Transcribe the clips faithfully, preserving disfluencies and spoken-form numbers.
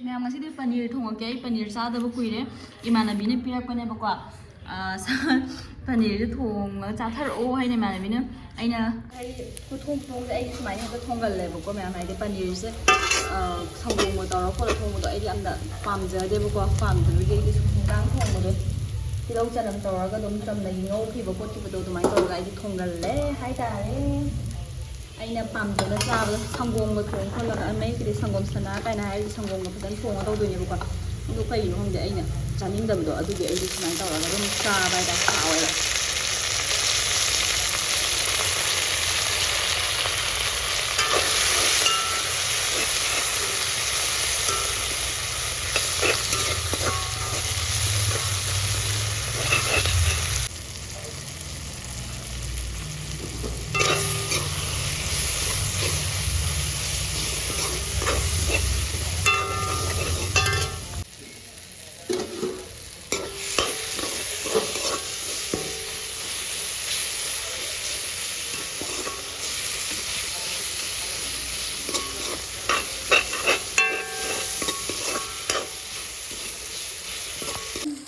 ꯃꯌꯥꯝ, ꯉꯁꯤꯗꯤ ꯄꯅꯤꯔ ꯊꯣꯡꯉꯛꯀꯦ꯫ ꯑꯩ ꯄꯅꯤꯔ ꯆꯥꯗꯕ ꯀꯨꯏꯔꯦ꯫ ꯏꯃꯥꯟꯅꯕꯤꯅ ꯄꯤꯔꯛꯄꯅꯦꯕꯀꯣ꯫ ꯑꯥ, ꯁꯥ-, ꯄꯅꯤꯔꯁꯦ ꯊꯣꯡꯉꯒ ꯆꯥꯊꯔꯛꯑꯣ ꯍꯥꯏꯅ ꯏꯃꯥꯟꯅꯕꯤꯅ꯫ ꯑꯩꯅ, ꯍꯥꯏꯗꯤ, ꯈꯨꯊꯣꯡ ꯈꯨꯊꯣꯡꯁꯦ ꯑꯩꯗꯤ ꯁꯨꯃꯥꯏꯅ ꯍꯦꯛꯇ ꯊꯣꯡꯒꯜꯂꯦꯕꯀꯣ ꯃꯌꯥꯝ꯫ ꯍꯥꯏꯗꯤ ꯄꯅꯤꯔꯁꯦ, ꯑꯥ, ꯁꯪꯒꯣꯝꯒ ꯇꯧꯔ ꯈꯣꯠꯂ ꯊꯣꯡꯕꯗꯣ ꯑꯩꯗꯤ ꯌꯥꯝꯅ ꯄꯥꯝꯖꯗꯦꯕꯀꯣ꯫ ꯄꯥꯝꯗꯕꯒꯤ ꯑꯩꯗꯤ ꯁꯨꯝ ꯍꯤꯟꯖꯥꯡ ꯊꯣꯡꯕꯗꯣ ꯇꯤꯜꯍꯧ ꯆꯅꯝ ꯇꯧꯔꯒ ꯑꯗꯨꯝ ꯆꯝꯅꯒꯤ ꯉꯧꯈꯤꯕ ꯈꯣꯠꯈꯤꯕꯗꯣ ꯑꯗꯨꯃꯥꯏꯅ ꯇꯧꯔꯒ ꯑꯩꯗꯤ ꯊꯣꯡꯒꯜꯂꯦ ꯍꯥꯏꯇꯥꯔꯦ꯫ ꯑꯩꯅ ꯄꯥꯝꯖꯅ ꯆꯥꯕꯗ ꯁꯪꯒꯣꯝꯒ ꯊꯣꯡ ꯈꯣꯠꯂꯒ, ꯑ, ꯃꯌꯦꯛꯀꯤꯗꯤ ꯁꯪꯒꯣꯝ ꯁꯅꯥ ꯀꯥꯏꯅ ꯍꯥꯏꯔꯤꯁꯦ ꯁꯪꯒꯣꯝꯒ ꯐꯖꯅ ꯊꯣꯡꯉ ꯇꯧꯗꯣꯏꯅꯦꯕꯀꯣ꯫ ꯑꯗꯨ ꯀꯩꯒꯤꯅꯣ ꯈꯪꯗꯦ, ꯑꯩꯅ ꯆꯥꯅꯤꯡꯗꯕꯗꯣ, ꯑꯗꯨꯒꯤ ꯑꯩꯗꯤ ꯁꯨꯃꯥꯏꯅ ꯇꯧꯔꯒ ꯑꯗꯨꯝ ꯆꯥꯕ ꯍꯥꯏꯇꯥꯔꯦ, ꯍꯥꯎꯋꯦꯕ꯫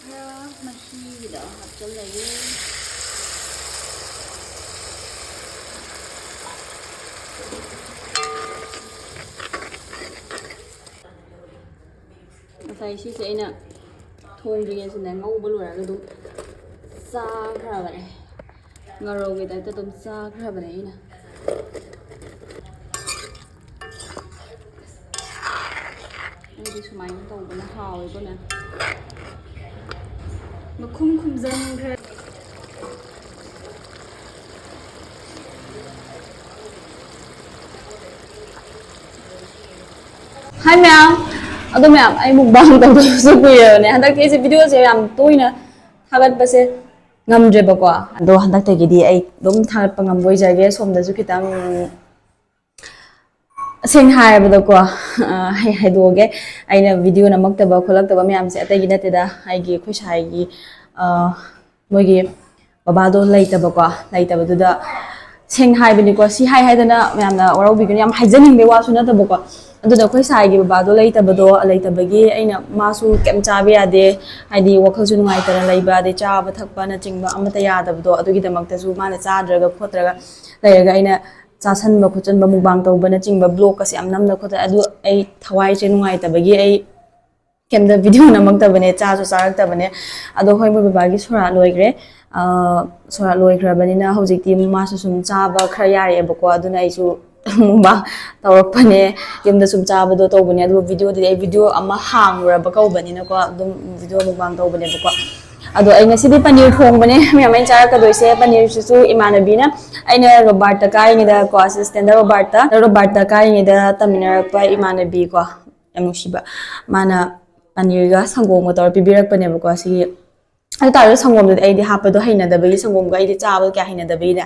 ꯈꯔ ꯃꯍꯤꯒꯤꯗ ꯍꯥꯞꯆꯤꯜꯂꯒꯦ꯫ ꯉꯁꯥꯏ ꯁꯤꯁꯦ ꯑꯩꯅ ꯊꯣꯡꯗ꯭ꯔꯤꯉꯩꯁꯤꯗ ꯉꯧꯕ ꯂꯣꯏꯔꯒ ꯑꯗꯨꯝ ꯆꯥꯈ꯭ꯔꯕꯅꯦ꯫ ꯉꯥꯔꯧꯒꯤ ꯇꯥꯏꯞꯇ ꯑꯗꯨꯝ ꯆꯥꯈ꯭ꯔꯕꯅꯦ ꯑꯩꯅ꯫ ꯑꯩꯗꯤ ꯁꯨꯃꯥꯏꯅ ꯇꯧꯕꯅ ꯍꯥꯎꯋꯦꯀꯣ ꯃꯌꯥꯝ꯫ ꯃꯈꯨꯝ ꯈꯨꯝꯖꯤꯟꯈ꯭ꯔꯦ꯫ ꯍꯥꯏ ꯃꯌꯥꯝ, ꯑꯗꯣ ꯃꯌꯥꯝ, ꯑꯩ mukbang ꯇꯧꯗꯕꯁꯨ ꯀꯨꯏꯔꯕꯅꯦ꯫ ꯍꯟꯗꯛꯇꯤ ꯑꯩꯁꯦ videoꯁꯦ ꯌꯥꯝ ꯇꯣꯏꯅ ꯊꯥꯒꯠꯄꯁꯦ ꯉꯝꯗ꯭ꯔꯦꯕꯀꯣ꯫ ꯑꯗꯣ ꯍꯟꯗꯛꯇꯒꯤꯗꯤ ꯑꯩ ꯑꯗꯨꯝ ꯊꯥꯒꯠꯄ ꯉꯝꯕ ꯑꯣꯏꯖꯒꯦ꯫ ꯁꯣꯝꯗꯁꯨ ꯈꯤꯇꯪ, ꯁꯦꯡꯅ ꯍꯥꯏꯔꯕꯗꯀꯣ, ꯑ, ꯍꯥꯏ-, ꯍꯥꯏꯗꯣꯛꯑꯒꯦ꯫ ꯑꯩꯅ video ꯅꯝꯃꯛꯇꯕ ꯈꯣꯠꯂꯛꯇꯕ ꯃꯌꯥꯝꯁꯦ ꯑꯇꯩꯒꯤ ꯅꯠꯇꯦꯗ, ꯑꯩꯒꯤ ꯑꯩꯈꯣꯏ ꯁꯥꯏꯒꯤ, ꯑ, ꯃꯣꯏꯒꯤ ꯕꯕꯥꯗꯣ ꯂꯩꯇꯕꯀꯣ, ꯂꯩꯇꯕꯗꯨꯗ ꯁꯦꯡꯅ ꯍꯥꯏꯕꯅꯤꯀꯣ, ꯁꯤ ꯍꯥꯏ ꯍꯥꯏꯗꯅ ꯃꯌꯥꯝꯅ ꯋꯥꯔꯧꯕꯤꯒꯅꯨ, ꯌꯥꯝ ꯍꯥꯏꯖꯅꯤꯡꯕꯩ ꯋꯥꯁꯨ ꯅꯠꯇꯕꯀꯣ꯫ ꯑꯗꯨꯅ ꯑꯩꯈꯣꯏ ꯁꯥꯏꯒꯤ ꯕꯕꯥꯗꯣ ꯂꯩꯇꯕꯗꯣ, ꯂꯩꯇꯕꯒꯤ ꯑꯩꯅ, ꯃꯥꯁꯨ ꯀꯩꯝ ꯆꯥꯕ ꯌꯥꯗꯦ, ꯍꯥꯏꯗꯤ ꯋꯥꯈꯜꯁꯨ ꯅꯨꯡꯉꯥꯏꯇꯅ ꯂꯩꯕ, ꯑꯗꯩ ꯆꯥꯕ ꯊꯛꯄꯅꯆꯤꯡꯕ ꯑꯃꯠꯇ ꯌꯥꯗꯕꯗꯣ, ꯑꯗꯨꯒꯤꯗꯃꯛꯇꯁꯨ ꯃꯥꯅ ꯆꯥꯗ꯭ꯔꯒ ꯈꯣꯠꯇ꯭ꯔꯒ ꯂꯩꯔꯒ ꯑꯩꯅ ꯆꯥꯁꯟꯕ ꯈꯣꯠꯆꯟꯕ, ꯃꯨꯛꯕꯥꯡ ꯇꯧꯕꯅꯆꯤꯡꯕ, ꯕ꯭ꯂꯣꯒꯀꯁꯦ ꯌꯥꯝ ꯅꯝꯗ ꯈꯣꯠꯇꯅ, ꯑꯗꯨ ꯑꯩ ꯊꯋꯥꯏꯁꯦ ꯅꯨꯡꯉꯥꯏꯇꯕꯒꯤ ꯑꯩ ꯀꯩꯝꯇ ꯚꯤꯗꯤꯑꯣ ꯅꯝꯃꯛꯇꯕꯅꯦ, ꯆꯥꯁꯨ ꯆꯥꯔꯛꯇꯕꯅꯦ꯫ ꯑꯗꯣ ꯍꯣꯏ, ꯃꯣꯏ ꯕꯕꯥꯒꯤ ꯁꯣꯔꯥꯠ ꯂꯣꯏꯈ꯭ꯔꯦ꯫ ꯑꯥ, ꯁꯣꯔꯥꯠ ꯂꯣꯏꯈ꯭ꯔꯕꯅꯤꯅ ꯍꯧꯖꯤꯛꯇꯤ ꯃꯥꯁꯨ ꯁꯨꯝ ꯆꯥꯕ ꯈꯔ ꯌꯥꯔꯛꯑꯦꯕꯀꯣ, ꯑꯗꯨꯅ ꯑꯩꯁꯨ ꯃꯨꯛꯕꯥꯡ ꯇꯧꯔꯛꯄꯅꯦ꯫ ꯌꯨꯝꯗ ꯁꯨꯝ ꯆꯥꯕꯗꯣ ꯇꯧꯕꯅꯦ, ꯑꯗꯨꯒ ꯚꯤꯗꯤꯑꯣꯗꯨꯗꯤ ꯑꯩ ꯚꯤꯗꯤꯑꯣ ꯑꯃ ꯍꯥꯡꯉꯨꯔꯕ ꯀꯧꯕꯅꯤꯅꯀꯣ, ꯑꯗꯨꯝ ꯚꯤꯗꯤꯑꯣ ꯃꯨꯛꯕꯥꯡ ꯇꯧꯕꯅꯦꯕꯀꯣ꯫ ꯑꯗꯣ ꯑꯩ ꯉꯁꯤꯗꯤ ꯄꯅꯤꯔ ꯊꯣꯡꯕꯅꯦ꯫ ꯃꯌꯥꯝ ꯑꯩꯅ ꯆꯥꯔꯛꯀꯗꯣꯏꯁꯦ꯫ ꯄꯅꯤꯔꯁꯤꯁꯨ ꯏꯃꯥꯟꯅꯕꯤꯅ, ꯑꯩꯅ ꯔꯣꯕꯥꯔꯠꯇ ꯀꯥꯔꯤꯉꯩꯗꯀꯣ, ꯑꯁꯤ ꯁ꯭ꯇꯦꯟꯗꯔ ꯔꯣꯕꯥꯔꯠꯇ, ꯔꯣꯕꯥꯔꯠꯇ ꯀꯥꯔꯤꯉꯩꯗ ꯇꯝꯃꯤꯟꯅꯔꯛꯄ ꯏꯃꯥꯟꯅꯕꯤꯀꯣ, ꯌꯥꯝ ꯅꯨꯡꯁꯤꯕ, ꯃꯥꯅ ꯄꯅꯤꯔꯒ ꯁꯪꯒꯣꯝꯒ ꯇꯧꯔ ꯄꯤꯕꯤꯔꯛꯄꯅꯦꯕꯀꯣ꯫ ꯁꯤꯒꯤ, ꯑꯗꯨ ꯇꯥꯔꯁꯨ ꯁꯪꯒꯣꯝꯗꯨꯗꯤ ꯑꯩꯗꯤ ꯍꯥꯞꯄꯗꯣ ꯍꯩꯅꯗꯕꯒꯤ, ꯁꯪꯒꯣꯝꯒ ꯑꯩꯗꯤ ꯆꯥꯕꯗꯣ ꯀꯌꯥ ꯍꯩꯅꯗꯕꯒꯤꯅꯦ,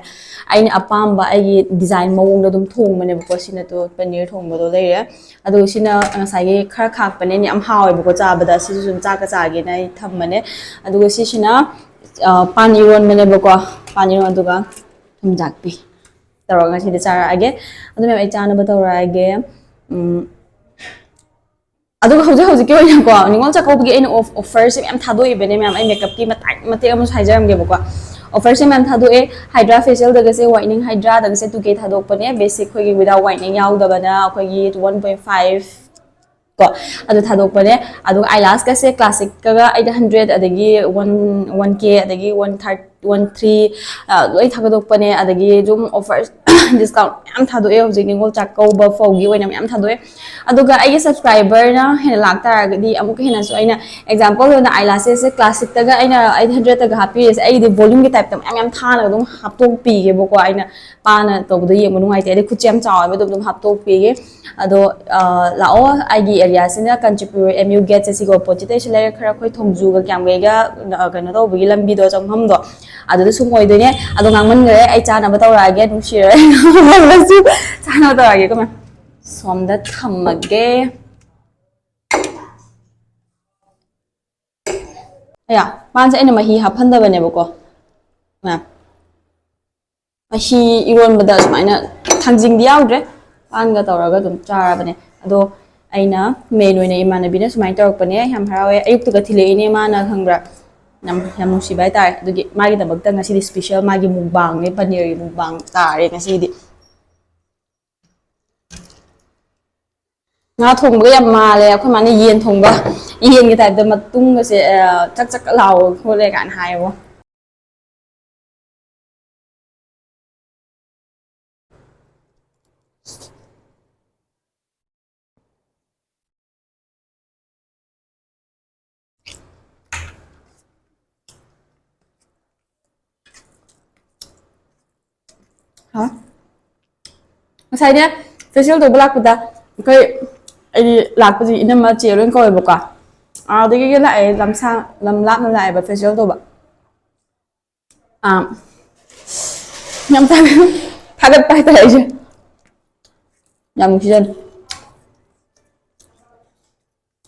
ꯑꯩꯅ ꯑꯄꯥꯝꯕ ꯑꯩꯒꯤ ꯗꯤꯖꯥꯏꯟ ꯃꯑꯣꯡꯗ ꯑꯗꯨꯝ ꯊꯣꯡꯕꯅꯦꯕꯀꯣ꯫ ꯁꯤꯅ ꯇꯨ ꯄꯅꯤꯔ ꯊꯣꯡꯕꯗꯣ ꯂꯩꯔꯦ꯫ ꯑꯗꯨꯒ ꯁꯤꯅ ꯉꯁꯥꯏꯒꯤ ꯈꯔ ꯈꯥꯛꯄꯅꯦ, ꯌꯥꯝ ꯍꯥꯎꯋꯦꯕꯀꯣ ꯆꯥꯕꯗ꯫ ꯁꯤꯁꯨ ꯁꯨꯝ ꯆꯥꯛꯀ ꯆꯥꯒꯦꯅ ꯑꯩ ꯊꯝꯕꯅꯦ꯫ ꯑꯗꯨꯒ ꯁꯤꯁꯤꯅ, ꯑ, ꯄꯥꯟ ꯏꯔꯣꯟꯕꯅꯦꯕꯀꯣ꯫ ꯄꯥꯟ ꯏꯔꯣꯟ, ꯑꯗꯨꯒ ꯊꯨꯝꯖꯥꯛꯄꯤ ꯇꯧꯔꯒ ꯉꯁꯤꯗꯤ ꯆꯥꯔꯛꯑꯒꯦ꯫ ꯑꯗꯨ ꯃꯌꯥꯝ ꯑꯩ ꯆꯥꯅꯕ ꯇꯧꯔꯛꯑꯒꯦ꯫ ꯎꯝ, ꯑꯗꯨꯒ ꯍꯧꯖꯤꯛ ꯍꯧꯖꯤꯛꯀꯤ ꯑꯣꯏꯅꯀꯣ, ꯅꯤꯉꯣꯜ ꯆꯥꯛꯀꯧꯕꯒꯤ ꯑꯩꯅ ꯑꯣꯐ-, ꯑꯣꯐꯔꯁꯦ ꯃꯌꯥꯝ ꯊꯥꯗꯣꯛꯏꯕꯅꯦ ꯃꯌꯥꯝ꯫ ꯑꯩ ꯃꯦꯀꯞꯀꯤ ꯃꯇꯥꯡ ꯃꯇꯦꯛ ꯑꯃꯁꯨ ꯍꯥꯏꯖꯔꯝꯒꯦꯕꯀꯣ꯫ ꯑꯣꯐꯔꯁꯦ ꯃꯌꯥꯝ ꯊꯥꯗꯣꯛꯑꯦ꯫ ꯍꯥꯏꯗ꯭ꯔꯥ ꯐꯦꯁꯤꯌꯦꯜꯗꯒꯁꯦ ꯋꯥꯏꯠꯅꯤꯡ, ꯍꯥꯏꯗ꯭ꯔꯥꯗꯒꯁꯦ ꯇꯨ ꯀꯦ ꯊꯥꯗꯣꯛꯄꯅꯦ꯫ ꯕꯦꯁꯤꯛ ꯑꯩꯈꯣꯏꯒꯤ ꯋꯤꯗꯥꯎꯠ ꯋꯥꯏꯠꯅꯤꯡ ꯌꯥꯎꯗꯕꯅ ꯑꯩꯈꯣꯏꯒꯤ ꯋꯥꯟ ꯄꯣꯏꯟ ꯐꯥꯏꯚ ꯀꯣ, ꯑꯗꯨ ꯊꯥꯗꯣꯛꯄꯅꯦ꯫ ꯑꯗꯨꯒ ꯑꯥꯏꯂꯥꯁꯀꯁꯦ ꯀ꯭ꯂꯥꯁꯤꯛꯀꯒ ꯑꯩꯠ ꯍꯟꯗ꯭ꯔꯦꯗ, ꯑꯗꯒꯤ ꯋꯥꯟ, ꯋꯥꯟ ꯀꯦ, ꯑꯗꯒꯤ ꯋꯥꯟ ꯊꯥꯔꯇꯤ, ꯋꯥꯟ ꯊ꯭ꯔꯤ, ꯑ, ꯂꯣꯏ ꯊꯥꯒꯠꯇꯣꯛꯄꯅꯦ꯫ ꯑꯗꯒꯤ ꯑꯗꯨꯝ ꯑꯣꯐꯔ, ꯗꯤꯁꯀꯥꯎꯟ ꯃꯌꯥꯝ ꯊꯥꯗꯣꯛꯑꯦ ꯍꯧꯖꯤꯛ ꯅꯤꯉꯣꯜ ꯆꯥꯛꯀꯧꯕ ꯐꯥꯎꯒꯤ ꯑꯣꯏꯅ ꯃꯌꯥꯝ ꯊꯥꯗꯣꯛꯑꯦ꯫ ꯑꯗꯨꯒ ꯑꯩꯒꯤ ꯁꯕꯁꯀ꯭ꯔꯥꯏꯕꯔꯅ ꯍꯦꯟꯅ ꯂꯥꯛꯇꯥꯔꯒꯗꯤ ꯑꯃꯨꯛꯀ ꯍꯦꯟꯅꯁꯨ ꯑꯩꯅ, ꯑꯦꯛꯖꯥꯝꯄꯜ ꯑꯣꯏꯅ ꯑꯥꯏꯂꯥꯁꯦꯁꯁꯦ ꯀ꯭ꯂꯥꯁꯤꯛꯇꯒ ꯑꯩꯅ ꯑꯩꯠ ꯍꯟꯗ꯭ꯔꯦꯗꯇꯒ ꯍꯥꯞꯄꯤꯔꯤꯁꯦ, ꯑꯩꯒꯤꯗꯤ ꯚꯣꯂ꯭ꯌꯨꯝꯒꯤ ꯇꯥꯏꯞꯇ ꯃꯌꯥꯝ ꯃꯌꯥꯝ ꯊꯥꯅꯒ ꯑꯗꯨꯝ ꯍꯥꯞꯇꯣꯛꯄꯤꯒꯦꯕꯀꯣ꯫ ꯑꯩꯅ ꯄꯥꯅ ꯇꯧꯕꯗꯣ ꯌꯦꯡꯕ ꯅꯨꯡꯉꯥꯏꯇꯦ, ꯑꯗꯩ ꯈꯨꯠꯁꯦ ꯌꯥꯝ ꯆꯥꯎꯋꯦꯕ, ꯑꯗꯨꯝ ꯑꯗꯨꯝ ꯍꯥꯞꯇꯣꯛꯄꯤꯒꯦ꯫ ꯑꯗꯣ, ꯑ, ꯂꯥꯛꯑꯣ, ꯑꯩꯒꯤ ꯑꯦꯔꯤꯌꯥꯁꯤꯅ ꯀꯥꯟꯆꯤꯄꯨꯔ ꯑꯦꯝ ꯌꯨ ꯒꯦꯠꯁꯦ ꯁꯤꯀꯣ, ꯑꯣꯄꯣꯖꯤꯠꯇꯩꯁꯨ ꯂꯩꯔꯦ꯫ ꯈꯔ ꯑꯩꯈꯣꯏ ꯊꯣꯡꯖꯨꯒ ꯀ꯭ꯌꯥꯝꯒꯩꯒ, ꯑ, ꯀꯩꯅꯣ ꯇꯧꯕꯒꯤ ꯂꯝꯕꯤꯗꯣ, ꯆꯪꯐꯝꯗꯣ, ꯑꯗꯨꯗ ꯁꯨꯝ ꯑꯣꯏꯗꯣꯏꯅꯦ꯫ ꯑꯗꯣ ꯉꯥꯡꯃꯟꯈ꯭ꯔꯦ, ꯑꯩ ꯆꯥꯅꯕ ꯇꯧꯔꯛꯑꯒꯦ, ꯅꯨꯡꯁꯤꯔꯦ꯫ ꯉꯥꯡꯃꯜꯂꯁꯨ ꯆꯥꯅꯕ ꯇꯧꯔꯛꯑꯒꯦꯀꯣ ꯃꯦꯝ꯫ ꯁꯣꯝꯗ ꯊꯝꯃꯒꯦ꯫ ꯑꯌꯥ, ꯄꯥꯟꯁꯦ ꯑꯩꯅ ꯃꯍꯤ ꯍꯥꯞꯍꯟꯗꯕꯅꯦꯕꯀꯣ ꯃꯦꯝ꯫ ꯃꯍꯤ ꯏꯔꯣꯟꯕꯗ ꯁꯨꯃꯥꯏꯅ ꯊꯥꯡꯖꯤꯡꯗꯤ ꯌꯥꯎꯗ꯭ꯔꯦ, ꯄꯥꯟꯒ ꯇꯧꯔꯒ ꯑꯗꯨꯝ ꯆꯥꯔꯕꯅꯦ꯫ ꯑꯗꯣ ꯑꯩꯅ main ꯑꯣꯏꯅ ꯏꯃꯥꯟꯅꯕꯤꯅ ꯁꯨꯃꯥꯏꯅ ꯇꯧꯔꯛꯄꯅꯦ, ꯌꯥꯝ ꯍꯔꯥꯎꯋꯦ꯫ ꯑꯌꯨꯛꯇꯒ ꯊꯤꯜꯂꯛꯏꯅꯦ ꯃꯥꯅ, ꯈꯪꯕ꯭ꯔꯥ? ꯌꯥꯝ, ꯌꯥꯝ ꯅꯨꯡꯁꯤꯕ ꯍꯥꯏꯇꯥꯔꯦ꯫ ꯑꯗꯨꯒꯤ ꯃꯥꯒꯤꯗꯃꯛꯇ ꯉꯁꯤꯗꯤ special ꯃꯥꯒꯤ mukbangꯅꯦ, ꯄꯅꯤꯔꯒꯤ mukbang ꯇꯥꯔꯦ ꯉꯁꯤꯗꯤ꯫ ꯉꯥ ꯊꯣꯡꯕꯒ ꯌꯥꯝ ꯃꯥꯜꯂꯦ꯫ ꯑꯩꯈꯣꯏ ꯃꯥꯅ ꯌꯦꯟ ꯊꯣꯡꯕ, ꯌꯦꯟꯒꯤ typeꯇ ꯃꯇꯨꯝꯒꯁꯦ, ꯑ, ꯆꯛ ꯆꯛ ꯂꯥꯎ ꯈꯣꯠꯂꯦ ꯀꯥꯏꯅ ꯍꯥꯏꯌꯦꯕꯣ꯫ ꯍꯥ? ꯉꯁꯥꯏꯅꯦ facial ꯇꯧꯕ ꯂꯥꯛꯄꯗ ꯑꯩꯈꯣꯏ, ꯑꯩꯗꯤ ꯂꯥꯛꯄꯁꯤ ꯏꯅꯝꯃ ꯆꯦ ꯂꯣꯏ ꯀꯧꯋꯦꯕꯀꯣ꯫ ꯑꯥꯗꯒꯤꯒ ꯂꯥꯛꯑꯦ, ꯂꯝꯁꯥꯡ, ꯂꯝ ꯂꯥꯞꯅ ꯂꯥꯛꯑꯦꯕ facial ꯇꯧꯕ꯫ ꯑꯥ, ꯌꯥꯝ ꯊꯥꯒꯠ-, ꯊꯥꯒꯠꯄ ꯍꯥꯏꯇꯥꯔꯦ ꯑꯩꯁꯦ꯫ ꯌꯥꯝ ꯅꯨꯡꯁꯤꯖꯅ꯫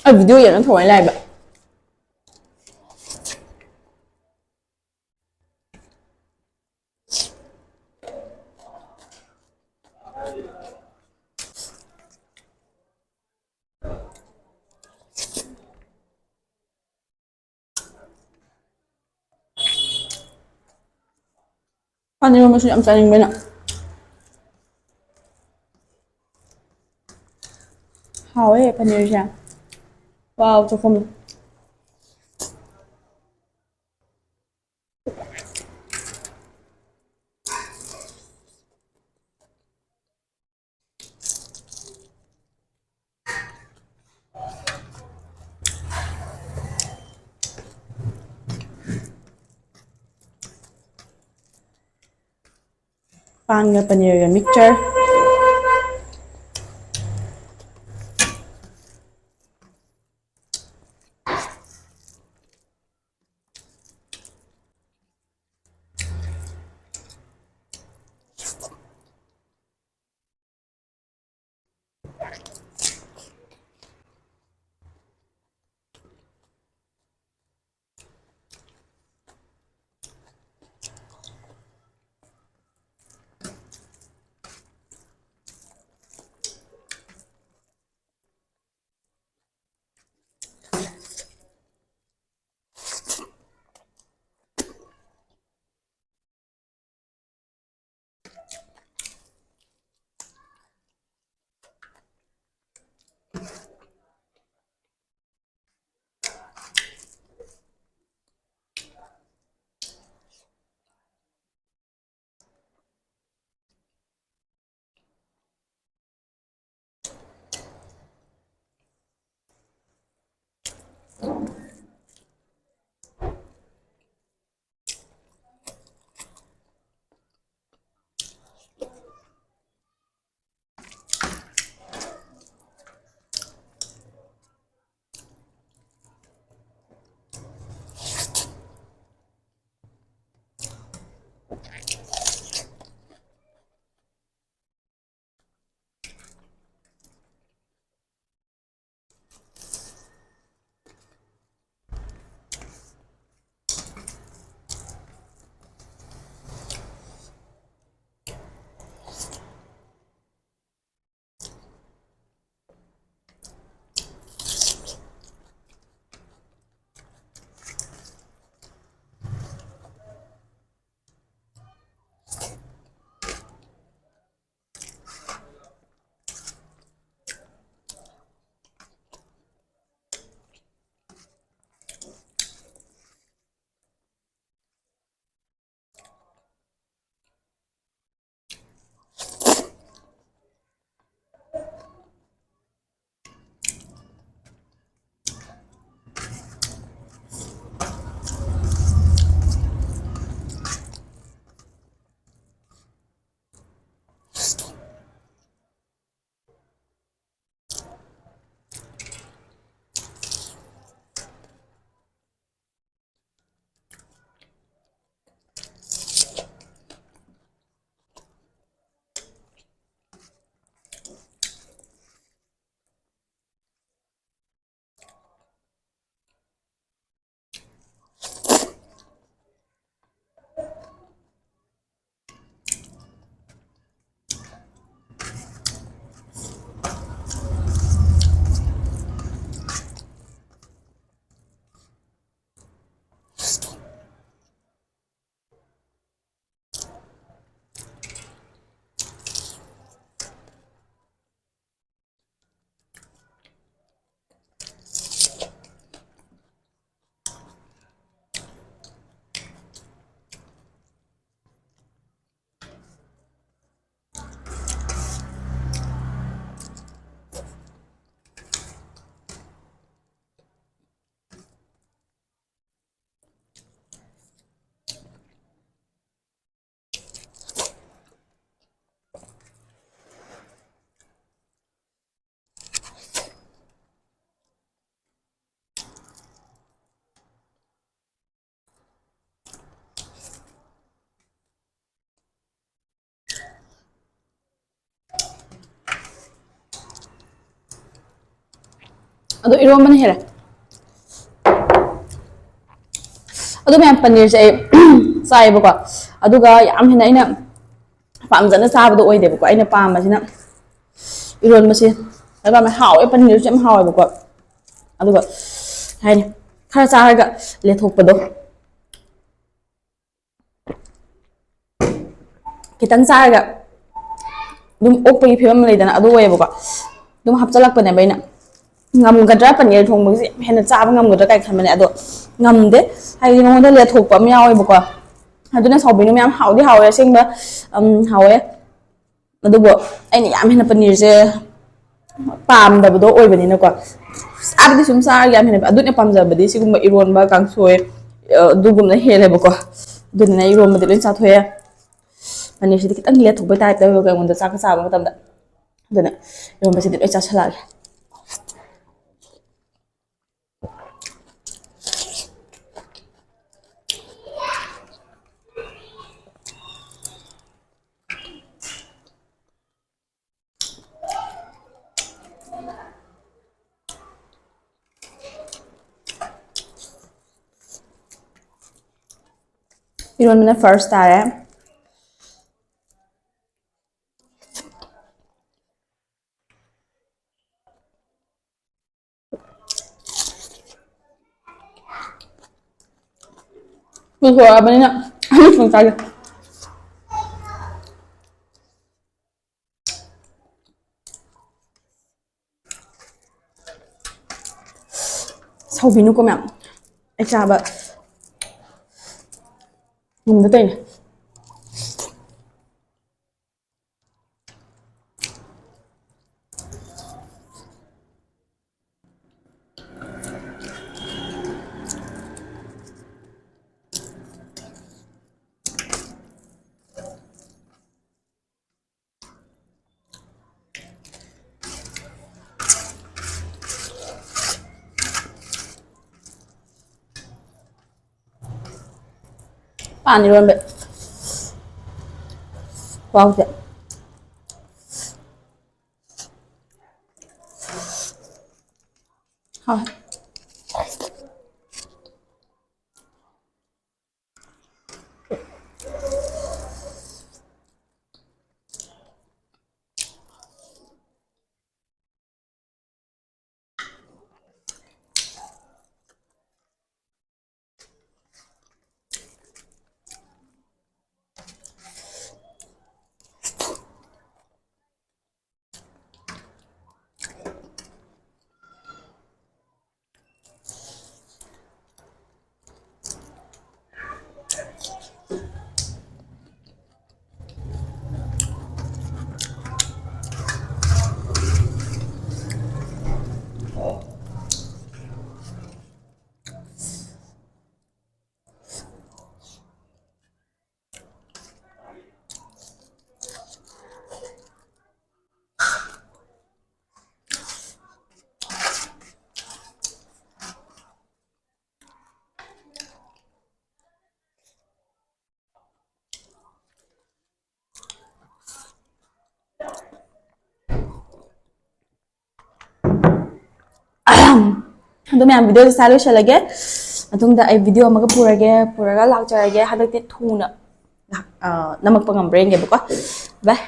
ꯑꯩ video ꯌꯦꯡꯉ ꯊꯣꯡꯉ ꯂꯥꯛꯑꯦꯕ꯫ ꯄꯥꯟ ꯏꯔꯣꯟꯕꯁꯨ ꯌꯥꯝ ꯆꯥꯅꯤꯡꯕ ꯑꯩꯅ꯫ ꯍꯥꯎꯋꯦ ꯄꯅꯤꯔꯁꯦ꯫ ꯋꯥꯎ, ꯆꯥꯛꯈꯨꯝ꯫ ꯄꯥꯟꯒ ꯄꯅꯤꯔꯒ mixture꯫ ꯑꯗꯣ ꯏꯔꯣꯝꯕꯅ ꯍꯦꯜꯂꯦ꯫ ꯑꯗꯣ ꯃꯌꯥꯝ, ꯄꯅꯤꯔꯁꯦ ꯑꯩ ꯆꯥꯏꯌꯦꯕꯀꯣ, ꯑꯗꯨꯒ ꯌꯥꯝ ꯍꯦꯟꯅ ꯑꯩꯅ ꯄꯥꯝꯖꯅ ꯆꯥꯕꯗꯣ ꯑꯣꯏꯗꯦꯕꯀꯣ꯫ ꯑꯩꯅ ꯄꯥꯝꯕꯁꯤꯅ ꯏꯔꯣꯟꯕꯁꯦ ꯌꯥꯝ ꯄꯥꯝꯃꯦ꯫ ꯍꯥꯎꯋꯦ, ꯄꯅꯤꯔꯁꯨ ꯌꯥꯝ ꯍꯥꯎꯋꯦꯕꯀꯣ꯫ ꯑꯗꯨꯒ ꯀꯩ ꯍꯥꯏꯅꯤ, ꯈꯔ ꯆꯥꯔꯒ ꯂꯦꯊꯣꯛꯄꯗꯣ, ꯈꯤꯇꯪ ꯆꯥꯔꯒ ꯑꯗꯨꯝ ꯑꯣꯛꯄꯒꯤ ꯐꯤꯕꯝ ꯂꯩꯗꯅ, ꯑꯗꯨ ꯑꯣꯏꯌꯦꯕꯀꯣ꯫ ꯑꯗꯨꯝ ꯍꯥꯞꯆꯜꯂꯛꯄꯅꯦꯕ ꯑꯩꯅ꯫ ꯉꯝꯒꯗ꯭ꯔꯥ, ꯄꯅꯤꯔ ꯊꯣꯡꯕꯒꯤꯁꯦ ꯌꯥꯝ ꯍꯦꯟꯅ ꯆꯥꯕ ꯉꯝꯒꯗ꯭ꯔꯥ ꯀꯥꯏꯅ ꯈꯟꯕꯅꯦ, ꯑꯗꯣ ꯉꯝꯗꯦ꯫ ꯍꯥꯏꯗꯤ ꯃꯉꯣꯟꯗ ꯂꯦꯊꯣꯛꯄ ꯑꯃ ꯌꯥꯎꯋꯦꯕꯀꯣ꯫ ꯑꯗꯨꯅ ꯁꯥꯎꯕꯤꯅꯨ ꯃꯌꯥꯝ, ꯍꯥꯎꯗꯤ ꯍꯥꯎꯋꯦ ꯑꯁꯦꯡꯕ꯫ ꯎꯝ, ꯍꯥꯎꯋꯦ꯫ ꯑꯗꯨꯕꯨ ꯑꯩꯅ ꯌꯥꯝ ꯍꯦꯟꯅ ꯄꯅꯤꯔꯁꯦ ꯄꯥꯝꯗꯕꯗꯣ ꯑꯣꯏꯕꯅꯤꯅꯀꯣ, ꯆꯥꯕꯗꯤ ꯁꯨꯝ ꯆꯥꯔꯒ ꯌꯥꯝ ꯍꯦꯟꯅ, ꯑꯗꯨꯅ ꯄꯥꯝꯖꯕꯗꯤ ꯁꯤꯒꯨꯝꯕ ꯏꯔꯣꯟꯕ, ꯀꯥꯡꯁꯣꯏ, ꯑ, ꯑꯗꯨꯒꯨꯝꯕꯅ ꯍꯦꯜꯂꯦꯕꯀꯣ꯫ ꯑꯗꯨꯗꯨꯅ ꯏꯔꯣꯟꯕꯗꯤ ꯂꯣꯏ ꯆꯥꯊꯣꯛꯑꯦ꯫ ꯄꯅꯤꯔꯁꯤꯗꯤ ꯈꯤꯇꯪ ꯂꯦꯊꯣꯛꯄꯩ ꯇꯥꯏꯞ ꯇꯧꯋꯦꯕ ꯑꯩꯉꯣꯟꯗ ꯆꯥꯛꯀ ꯆꯥꯕ ꯃꯇꯝꯗ꯫ ꯑꯗꯨꯅ ꯏꯔꯣꯟꯕꯁꯤꯗꯤ ꯂꯣꯏ ꯆꯥꯁꯜꯂꯛꯑꯒꯦ꯫ ꯏꯔꯣꯟꯕꯅ ꯐꯥꯔꯁ ꯇꯥꯔꯦ꯫ ꯄꯨꯊꯣꯔꯛꯑꯕꯅꯤꯅ ꯑꯅꯤꯁꯨ ꯆꯥꯒꯦ꯫ ꯁꯥꯎꯕꯤꯅꯨꯀꯣ ꯃꯌꯥꯝ, ꯑꯩ ꯆꯥꯕ ꯉꯝꯗ ꯇꯧꯔꯤꯅꯦ꯫ ꯄꯥꯟ ꯏꯔꯣꯟꯕ ꯈꯨꯍꯥꯎꯁꯦ꯫ ꯑꯗꯨ ꯃꯌꯥꯝ, ꯚꯤꯗꯤꯑꯣꯁꯦ ꯁ꯭ꯋꯥꯏ ꯂꯣꯏꯁꯤꯜꯂꯒꯦ꯫ ꯃꯇꯨꯡꯗ ꯑꯩ ꯚꯤꯗꯤꯑꯣ ꯑꯃꯒ ꯄꯨꯔꯒꯦ, ꯄꯨꯔꯒ ꯂꯥꯛꯆꯔꯒꯦ꯫ ꯍꯟꯗꯛꯇꯤ ꯊꯨꯅ, ꯑ, ꯅꯝꯃꯛꯄ ꯉꯝꯕ꯭ꯔꯥ ꯌꯦꯡꯒꯦꯕꯀꯣ꯫ ꯕꯥꯏ꯫